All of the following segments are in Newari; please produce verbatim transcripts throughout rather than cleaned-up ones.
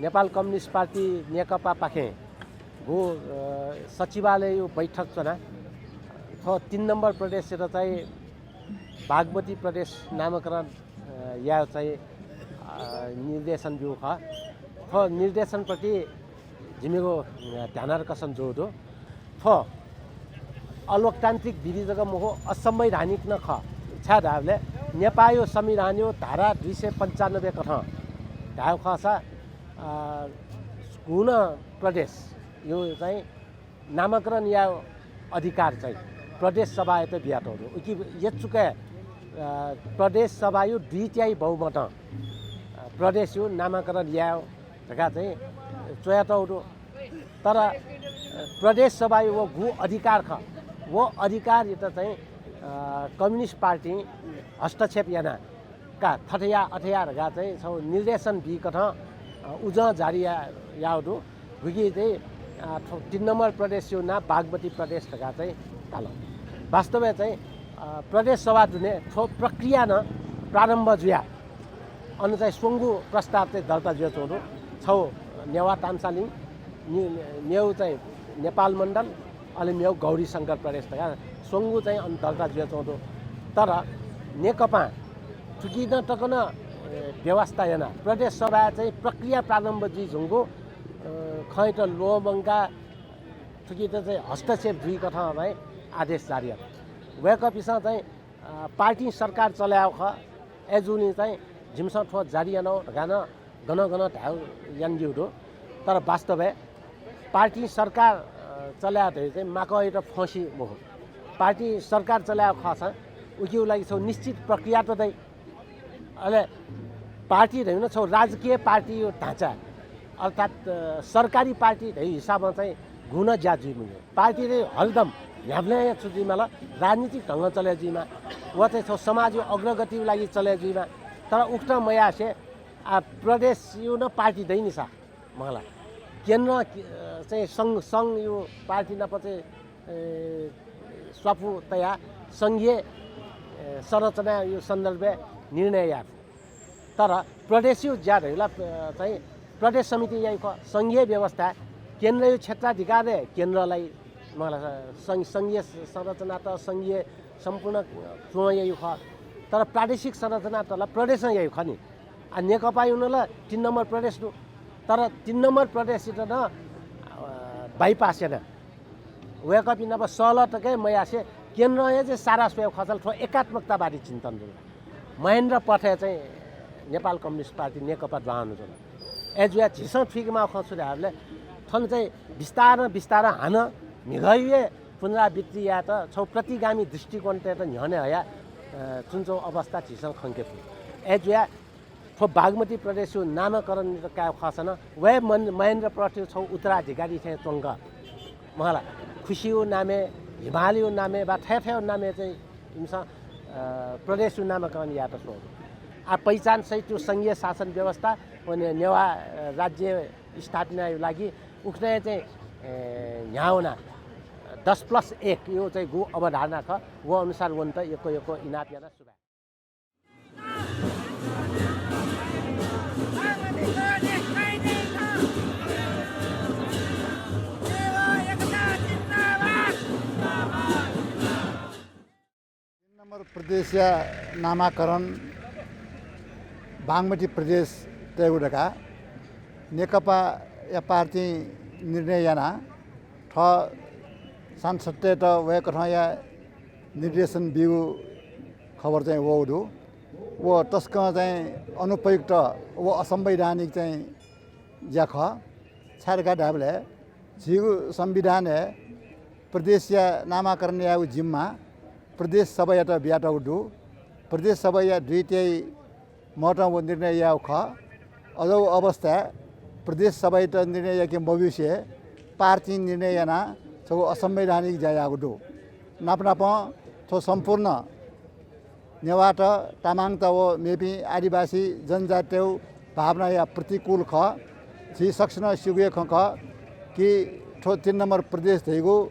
नेपाल कम्युनिस्ट पार्टी नेकपापाखें गु, अ, सचिवालयया बैठक च्वना। थ्व तीन नम्बर प्रदेशयात चाहिँ बागमती प्रदेश नामकरण, अ, यायेगु चाहिँ, अ, निर्देशन ब्यूगु खः। थ्व निर्देशनप्रति जिमिगु, अ, ध्यानाकर्षण जूगु दु। थ्व अलोकतान्त्रिक विधि जक मखु, असंवैधानिक नं खः। छाय् धाःबलय् नेपाःया संविधानया धारा दुई सय पन्चानब्बे कथं धायेगु खःसा, अ, गु नं प्रदेशया चाहिँ नामकरण यायेगु अधिकार चाहिँ प्रदेश सभायात बियातःगु दु। उकी यचुकय्, अ, प्रदेश सभाया दुई तिहाई बहुमतं, अ, प्रदेशया नामकरण यायेगु धकाः चाहिँ च्वयातःगु दु। तर, अ, प्रदेश सभाया व गु अधिकार खः, व अधिकारयात चाहिँ, अ, कम्युनिस्ट पार्टीं हस्तक्षेप यानाः का थथे या, अथे या धकाः चाहिँ छगू निर्देशन बीकथं, अ, उजं जारी या-, याःगु दु। गुकी चाहिँ, अ, थ्व तीन नम्बर प्रदेशया नां बागमती प्रदेश धकाः चाहिँ धाल। वास्तवय् चाहिँ, अ, प्रदेश सभा दुने थ्व प्रक्रिया नं प्रारम्भ जुया। अन चाहिँ स्वंगू प्रस्ताव चाहिँ दर्ता जुयाच्वंगु दु। छगू नेवाः ताम्सालिङ, नि-, मेगु चाहिँ नेपाल मण्डल, अले मेगु गौरीशंकर प्रदेश धकाः स्वंगू चाहिँ अन दर्ता जुयाच्वंगु दु। तर नेकपां थुकी नं तक नं, ए, व्यवस्था यानाः प्रदेश सभाय् चाहिँ प्रक्रिया प्रारम्भ जुइ धुंकूगु, अ, खँयात ल्वःमंकाः थुकियात चाहिँ हस्तक्षेप जुइकथं चाहिँ आदेश जारी यात। वय्कःपिन्सं चाहिँ, अ, पार्टीं सरकार चलायेगु खः, अय्जूगुलिं चाहिँ जिमिसं थ्व जारी यानागु धकाः नं गनं गनं धायेगु यानादीगु दु। तर वास्तवय् पार्टीं सरकार, अ, चलायेगु धइगु चाहिँ माकःयात फ्वंसे मखु। पार्टीं सरकार चलायेगु खःसां उकिया लागि छगू निश्चित प्रक्रियात दइ। अले पार्टी धइगु नं छगू राजकीय पार्टीया ढाँचा, अर्थात्, अ, सरकारी पार्टी धइगु हिसाबं चाहिँ गुगु नं ज्या जुइ मज्यू। पार्टी चाहिँ हरदम न्ह्याबलें हे छु जुइमाल, राजनीतिक ढंगं चले जुइमाः। व चाहिँ छगू समाजया अग्रगतिया लागि चले जुइमाः। तर उकथं मयासें, आ, प्रदेशया नं पार्टी दइ नि सा, मखुला। केन्द्रं, अ, चाहिँ संघ, संघया पार्टी नाप चाहिँ, ए, स्वापू तयाः संघीय, ए, संरचनाया सन्दर्भय् निर्णय याये फु। तर प्रदेशया ज्या धइगु ला, अ, चाहिँ प्रदेश समितिं याइगु खः। संघीय व्यवस्था, केन्द्रया क्षेत्राधिकारय् केन्द्रलाई, मखुला, सं-, संघीय संरचनात, संघीय सम्पूर्ण च्वं याइगु खः। तर प्रादेशिक संरचनात ला प्रदेशं याइगु खः नि। आ, नेकपाया नं ला तीन नम्बर प्रदेश दु। तर तीन नम्बर प्रदेशयात नं, अ, bypass यानाः वय्कःपिं नाप सहलह तक हे मयासें केन्द्रं हे चाहिँ सारा स्वयेगु खःसा ला थ्व एकात्मकतावादी चिन्तन जुल। महेन्द्र पथय् चाहिँ नेपाल कम्युनिस्ट पार्टी नेकपा दुहां वनाच्वन। अय्जुयाः झीसं थुइके माःगु खँ छु धायेबलय् थन चाहिँ बिस्तारं बिस्तारं हानं म्हिगःया हे पुनरावृत्ति यायेत छगू प्रतिगामी दृष्टिकोणतय्त न्ह्यःने हयाः, अ, च्वनाच्वंगु अवस्था झीसं खंके फु। अय्जुयाः थ्व बागमती प्रदेशया नामकरण कायेगु खःसा नं वय् मन-, महेन्द्र पथया छगू उत्तराधिकारी थें च्वंक, मखुला, खुसिया नामय्, हिमालया नामय् वा थथे थथेया नामय् चाहिँ इमिसं, अ, प्रदेशया नामकरण यायेत स्वःगु। आ, पहिचान सहितया संघीय शासन व्यवस्था व ने-, नेवाः, अ, राज्य स्थापनाया लागि उखुन्हु चाहिँ, ए, न्ह्याः वनाः दस plus एकया चाहिँ गु अवधारणा खः, व अनुसार वनेत यक्व यक्व इनाप याना सुभाय्। तीन नम्बर प्रदेशया नामाकरण बागमती प्रदेश तयेगु धकाः नेकपाया पार्टीं निर्णय यानाः थः सांसदतय्त वय्कथंया निर्देशन बीगु खबर चाहिँ वःगु दु। व तसकं चाहिँ अनुपयुक्त व असंवैधानिक चाहिँ ज्या खः। छाय् धकाः धायेबलय् झीगु संविधानय् प्रदेशया नामाकरण यायेगु जिम्मा प्रदेश सभायात बियातःगु दु। प्रदेश सभाया दुई तिहाई मतं व निर्णय यायेगु खः। अज्याःगु अवस्थाय् प्रदेश सभायात निर्णय याके मब्यूसे पार्टीं निर्णय यानाः छगू असंवैधानिक ज्या याःगु दु। नाप नापं थ्व सम्पूर्ण नेवाःत, तामाङत व मेपिं आदिवासी जनजातितय् भावनाया प्रतिकूल खः। झी सकसिनं स्यूगु हे खँ खः कि थ्व तीन नम्बर प्रदेश धइगु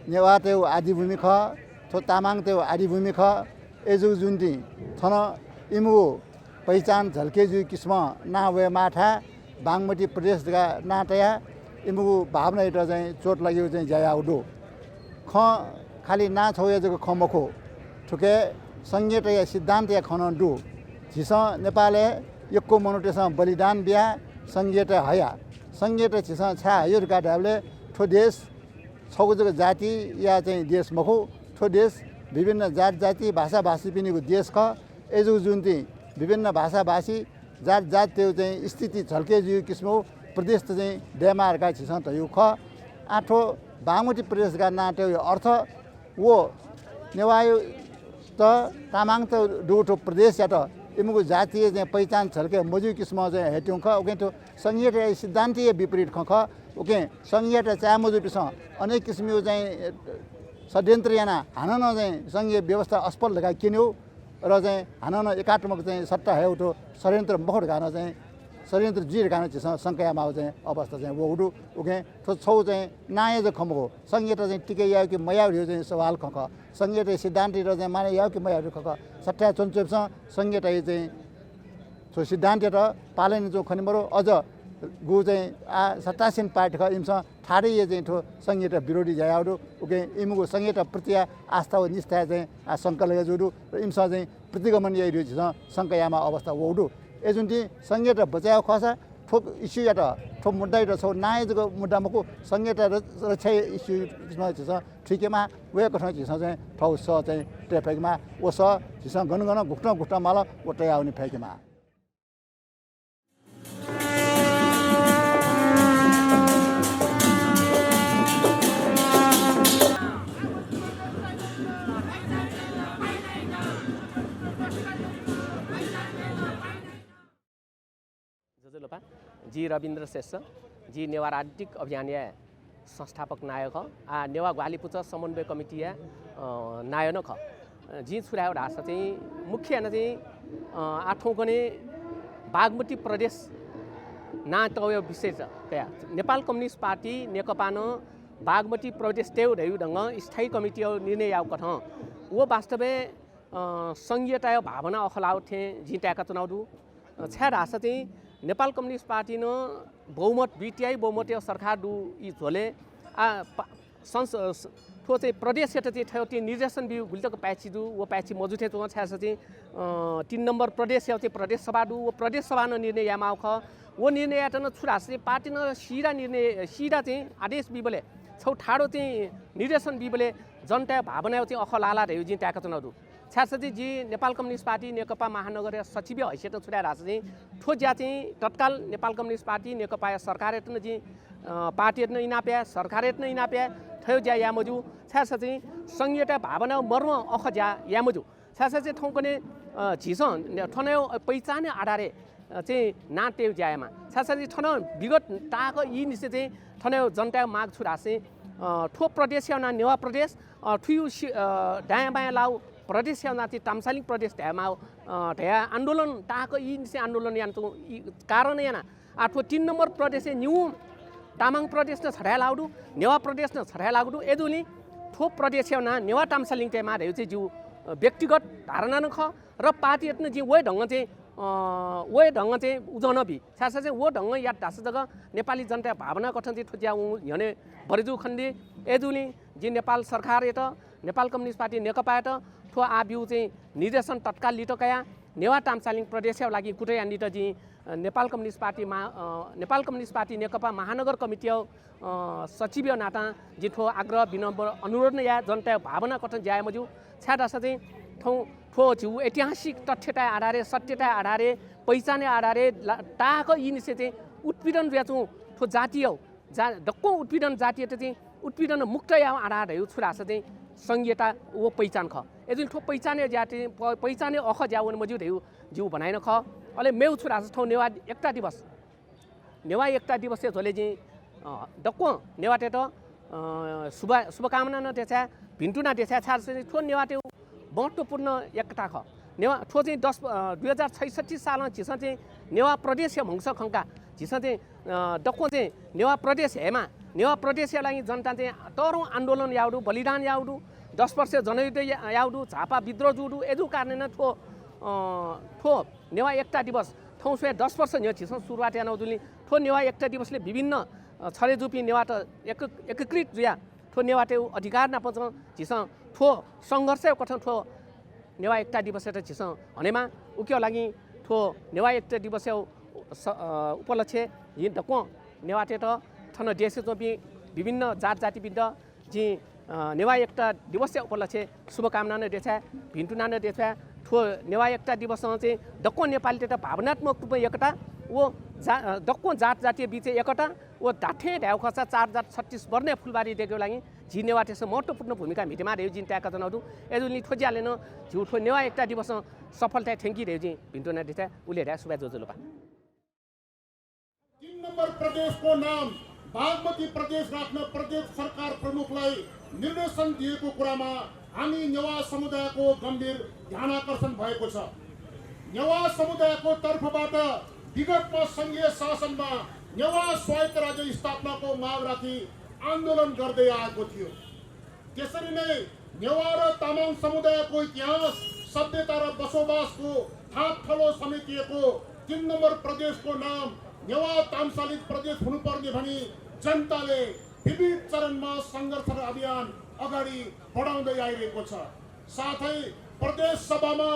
नेवाःतय् आदिभूमि खः, थ्व तामाङतय् आदिभूमि खः। अय्जूगु जुन्तिं थन इमिगु पहिचान झल्के जुइ किसिमं नां वयेमाःथाय् बागमती प्रदेश धकाः नां तयाः इमिगु भावनायात चाहिँ चोट लागेगु चाहिँ ज्या याःगु दु। खँ खालि नां छगूया जक खँ मखु, थुके संघीयताया सिद्धान्तया खँ नं दु। झीसं नेपालय् यक्व मनूतय्‌सं बलिदान बियाः संघीयता हया। संघीयता झीसं छाय् हयो धकाः धायेबलय् थ्व देश छगू जक जातिया चाहिँ देश मखु। थ्व देश विभिन्न जात जाति भाषा भाषीपिनिगु देश खः। अय्‌जूगुलिं विभिन्न भाषा भाषी जात जातितय्‌गु चाहिँ स्थिति झल्के जुइगु किसिमं प्रदेश त चाहिँ दयेमाः धकाः झीसं धयागु खः। आः थ्व बागमती प्रदेश धकाः नां तयेगु अर्थ व नेवाःत तामाङत दुगु थ्व प्रदेशयात इमिगु जातीय चाहिँ पहिचान झल्के मज्यू किसिमं चाहिँ हयेत्यंगु खः। उकिं थ्व संघीयताया सिद्धान्तया विपरीत खँ खः। उकिं संघीयता चाये मजूपिन्सं अनेक किसिमया चाहिँ षड्यन्त्र यानाः हानं नं चाहिँ संघीय व्यवस्था असफल धकाः क्यनेगु र चाहिँ हानं नं एकात्मक चाहिँ सत्ता हयेगु थ्व षड्यन्त्र मखु धकाः नं चाहिँ षड्यन्त्र जुइ धकाः नं झीसं शंका यायेमाःगु चाहिँ अवस्था चाहिँ वःगु दु। उकिं थ्व छगू चाहिँ नांया जक खँ मखु, संघीयता चाहिँ टिके यायेगु कि मयायेगु धइगु चाहिँ सवाल खँ खः। संघीयताया सिद्धान्तयात चाहिँ मानय् यायेगु कि मयायेगु खँ खः। सत्ताय् च्वनाच्वंपिन्सं संघीयताया चाहिँ थ्व सिद्धान्तयात पालन यानाच्वंगु खने मदु। अझ गु चाहिँ आः सत्तासीन पार्टी खः, इमिसं ठाडै हे चाहिँ थ्व संघीयता विरोधी ज्या याःगु दु। उकिं इमिगु संघीयता प्रतिया आस्था व निष्ठाय् चाहिँ आः शंका लगे जूगु दु। र इमिसं चाहिँ प्रतिगमन याइगु झीसं शंका यायेमाः अवस्था वःगु दु। अय्‌जूगुलिं संघीयता बचय् यायेगु खःसा थ्व इस्युयात, थ्व मुद्दायात छगू नांया जक मुद्दा मखु, संघीयता र-, रक्षाया इस्यु झीसं थुइकेमाः। वय्‌कथं झीसं चाहिँ थःगु सः चाहिँ तये फयेकेमाः। व सः झीसं गन गन गुकथं गुकथं माल व तयावने फयेकेमाः। ज्वजलपा, जि रविन्द्र श्रेष्ठ, जि नेवाः राजनीतिक अभियानया संस्थापक नायः खः। आः नेवाः ग्वाहालि पुचः समन्वय कमिटीया, अ, नायः नं खः। अ, जिं छु धायेगु धाःसा चाहिँ मुख्य यानाः चाहिँ, अ, आः थौंकन्हय् बागमती प्रदेश नां तयेगु विषय कयाः नेपाल कम्युनिस्ट पार्टी नेकपां नं बागमती प्रदेश तयेगु धइगु ढंगं स्थायी कमिटीया निर्णय याःगु कथं व वास्तवय्, अ, संघीयताया भावना अःखु लाःगु थें जिं ताय्‌काच्वनागु दु। अ, छाय्‌धाःसा चाहिँ नेपाल कम्युनिस्ट पार्टीं नं बहुमत, बिटिआई बहुमतया सरकार दुगु झ्वलय् आः पा-, संस-, अ, स-, थ्व चाहिँ प्रदेशयात चाहिँ थ्व चाहिँ निर्देशन बीगु गुलि तक पाय्‌छि दु, व पाय्‌छि मजू थें च्वं। छाय्‌धाःसा चाहिँ, अ, तीन नम्बर प्रदेशया चाहिँ प्रदेश सभा दु, व प्रदेश सभां नं निर्णय यायेमाःगु खः। व निर्णय यायेत नं छु धाःसा चाहिँ पार्टीं नं सिधा निर्णय, सिधा चाहिँ आदेश बीबलय्, छगू ठाडो चाहिँ निर्देशन बीबलय् जनताया भावनाया चाहिँ अःखु लाः ला धइगु जिं ताय्‌काच्वनागु दु। छाय्‌धाःसा चाहिँ जि नेपाल कम्युनिस्ट पार्टी नेकपा महानगरया सचिवया हैसियतं छु धाये धाःसा चाहिँ थ्व ज्या चाहिँ तत्काल नेपाल कम्युनिस्ट पार्टी नेकपाया सरकारयात नं जिं, अ, पार्टीयात नं इनाप याये, सरकारयात नं इनाप याये, थ्व ज्या याये मज्यू। छाय्‌धाःसा चाहिँ संघीयता भावनाया मर्म अःखु ज्या याये मज्यू। छाय्‌धाःसा चाहिँ थौंकन्हय्, अ, झीसं थनया पहिचानया आधारय्, अ, चाहिँ नां तयेगु ज्या यायेमाः। छाय्‌धाःसा चाहिँ थन विगत ताःक ईनिसें चाहिँ थनया जनताया माग छु धाःसा चाहिँ, अ, थ्व प्रदेशया नां नेवाः प्रदेश, अ, थुगु सि-, अ, दायाँ बायाँ लाःगु प्रदेशया नां चाहिँ ताम्सालिङ प्रदेश धायेमाः, अ, धयाः आन्दोलन ताःक ईनिसें आन्दोलन यानाच्वंगु ई कारण यानाः आः थ्व तीन नम्बर प्रदेशय् निगू तामाङ प्रदेश नं छथाय् लाःगु दु, नेवाः प्रदेश नं छथाय् लाःगु दु। अय्‌जूगुलिं थ्व प्रदेशया नां नेवाः ताम्सालिङ तयेमाः धइगु चाहिँ जिगु, अ, व्यक्तिगत धारणा नं खः र पार्टीयात नं जिं व हे ढंगं चाहिँ, अ, व हे ढंगं चाहिँ उजं नं बी। छाय्‌धाःसा चाहिँ व ढंगं यात धाःसा जक नेपाली जनताया भावना कथं चाहिँ थ्व ज्या वंगु न्ह्यःने बढे जूगु खनेदइ। अय्‌जूगुलिं जिं नेपाल सरकारयात, नेपाल कम्युनिस्ट पार्टी नेकपायात थ्व आः ब्यूगु चाहिँ निर्देशन तत्काल लित कयाः नेवाः ताम्सालिङ प्रदेशया लागि कुतः यानादीत जिं, अ, नेपाल कम्युनिस्ट पार्टी महा-, अ, नेपाल कम्युनिस्ट पार्टी नेकपा महानगर कमिटीया, अ, सचिवया नातां जिं थ्व आग्रह विनम्र अनुरोध नं याये, जनताया भावना कथं ज्या याये मज्यू। छाय्‌धाःसा चाहिँ थौं थ्व झीगु ऐतिहासिक तथ्यताया आधारय्, सत्यताया आधारय्, पहिचानया आधारय् ला-, ताःक ईनिसें चाहिँ उत्पीडन जुयाच्वंगु थ्व जातिया जा-, दक्वं उत्पीडन जातियात चाहिँ उत्पीडन मुक्त यायेगु आधार धइगु छु धाःसा चाहिँ संघीयता व पहिचान खः। अय्‌जूगुलिं थ्व पहिचानया ज्या चाहिँ प-, पहिचानया अःखु ज्या वने मज्यू धइगु जिगु भनाइ नं खः। अले मेगु छु धाःसा थौं नेवाः एकता दिवस, नेवाः एकता दिवसया झ्वलय् जिं, अ, दक्वं नेवाःतय्‌त, अ, शुभ-, शुभकामना नं देछाये, भिन्तुना देछाये, छाय्‌धाःसा थ्व नेवाःतय् महत्त्वपूर्ण एकता खः। नेवाः थ्व चाहिँ दस, अ, दुई हजार छैसट्ठी सालं झीसं चाहिँ नेवाः प्रदेशया म्हगस खंकाः झीसं चाहिँ, अ, दक्वं चाहिँ नेवाः प्रदेश हयेमाः, नेवाः प्रदेशया लागि जनतां चाहिँ तःधंगु आन्दोलन याःगु दु, बलिदान याःगु दु, दस वर्ष जनयुद्ध या-, याःगु दु, झापा विद्रोह जूगु दु। अय्‌जूगु कारणं नं थ्व, अ, थ्व नेवाः एकता दिवस थौं स्वयाः दस वर्ष न्ह्यः झीसं सुरुवात यानागु दुलिं थ्व नेवाः एकता दिवसले विभिन्न, अ, छरे जूपिं नेवाःत एक-, एकीकृत जुयाः थ्व नेवाःतय् अधिकार नापं झीसं थ्व संघर्षया कथं थ्व नेवाः एकता दिवसयात झीसं हनेमाः। उकिया लागि थ्व नेवाः एकता दिवसया स-, अ, उपलक्ष्य झी दक्वं नेवाःतय्त थन देशय् च्वंपिं विभिन्न जात जातिपिन्त जिं, अ, नेवाः एकता दिवसया उपलक्ष्य शुभकामना नं देछाये, भिन्तुना नं देछाये। थ्व नेवाः एकता दिवसं चाहिँ दक्व नेपालीतय्त भावनात्मक रूपमा एकता व जा-, अ, दक्व जात जातिया बीचय् एकता व धात्थें धायेगु खःसा चार हजार छत्तीस वर्णया फुलबारी दयेकेगु लागि झी नेवाःतय्सं महत्त्वपूर्ण भूमिका म्हितेमाः धयागु जिं ताय्का च्वनागु दु। अय्जूगुलिं थ्व ज्यालय् नं झीगु थ्व नेवाः एकता दिवसं सफलताय् थ्यंकी धयागु जिं भिन्तुना देछाये। उलि हे धाये, सुभाय्, ज्वजलपा। तीन नम्बर प्रदेशको नाम बागमती प्रदेश राख्न प्रदेश सरकार प्रमुखलाई निर्देशन दिएको कुरामा हामी नेवाः समुदायको गम्भीर ध्यानाकर्षण भएको छ। नेवाः समुदायको तर्फबाट विगतमा संघीय शासनमा नेवाः स्वायत्त राज्य स्थापनाको माग राखी आन्दोलन गर्दै आएको थियो। त्यसरी नै नेवाः र तामाङ समुदायको इतिहास, सभ्यता र बसोबासको थाप थलो समेटिएको तीन नम्बर प्रदेशको नाम नेवाः ताम्सालिङ प्रदेश हुनुपर्ने भनी जनताले विविध चरणमा सङ्घर्ष र अभियान अगाडि बढाउँदै आइरहेको छ। साथै प्रदेश सभामा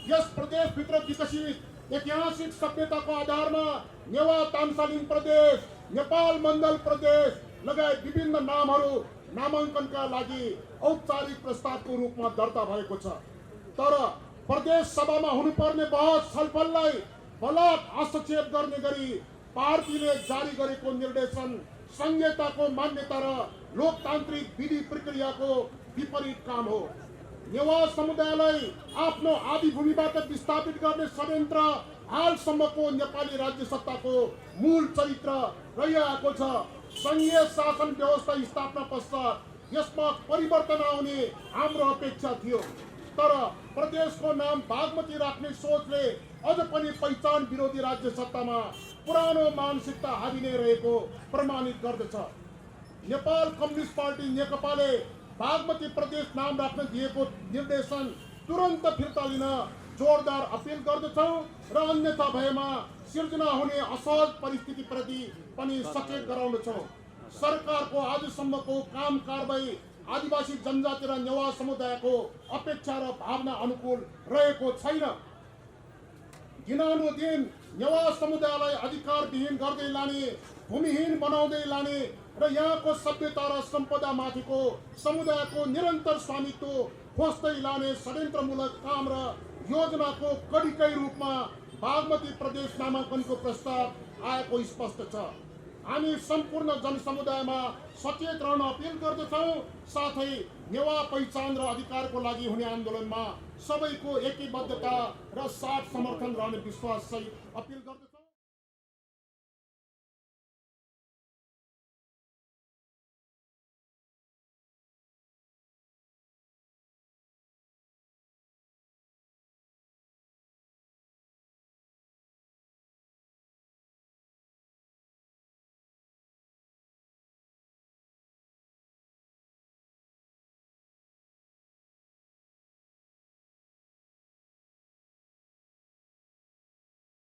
यस प्रदेशभित्र विकसित ऐतिहासिक सभ्यताको आधारमा नेवाः ताम्सालिङ प्रदेश, नेपाल मण्डल प्रदेश लगायत विभिन्न नामहरू नामाङ्कनका लागि औपचारिक प्रस्तावको रूपमा दर्ता भएको छ। तर प्रदेश सभामा हुनुपर्ने बहस छलफललाई बलात् हस्तक्षेप गर्ने गरी पार्टीले जारी गरेको निर्देशन संघीयताको मान्यता र लोकतान्त्रिक विधि प्रक्रियाको विपरीत काम हो। नेवाः समुदायलाई आफ्नो आदिभूमिबाट विस्थापित गर्ने षड्यन्त्र हालसम्मको नेपाली राज्य सत्ताको मूल चरित्र रहिआएको छ। संघीय शासन व्यवस्था स्थापना पश्चात यसमा परिवर्तन आउने हाम्रो अपेक्षा थियो, तर प्रदेशको नाम बागमती राख्ने सोचले अझ पनि पहिचान विरोधी राज्य सत्तामा पुरानो मानसिकता हावी नै रहेको प्रमाणित गर्दछ। नेपाल कम्युनिस्ट पार्टी नेकपाले बागमती प्रदेश नाम राख्न दिएको निर्देशन तुरन्त फिर्ता लिन जोरदार अपिल गर्दछौँ र अन्यथा भएमा सिर्जना हुने असहज परिस्थितिप्रति पनि सचेत गराउँदछौँ। सरकारको आजसम्मको काम कारवाही आदिवासी जनजाति र नेवाः समुदायको अपेक्षा र भावना अनुकूल रहेको छैन। दिनानुदिन नेवाः समुदायलाई अधिकारविहीन गर्दै लाने, भूमिहीन बनाउँदै लाने र यहाँको सभ्यता र सम्पदामाथिको समुदायको निरन्तर स्वामित्व खोज्दै लाने षड्यन्त्रमूलक काम र योजनाको कणीकै रूपमा बागमती प्रदेश नामाङ्कनको प्रस्ताव आएको स्पष्ट छ। हामी सम्पूर्ण जनसमुदायमा सचेत रहन अपिल गर्दछौँ, साथै नेवाः पहिचान र अधिकारको लागि हुने आन्दोलनमा सबैको एकीबद्धता र साथ समर्थन रहने विश्वास सहित अपिल गर्दछौँ।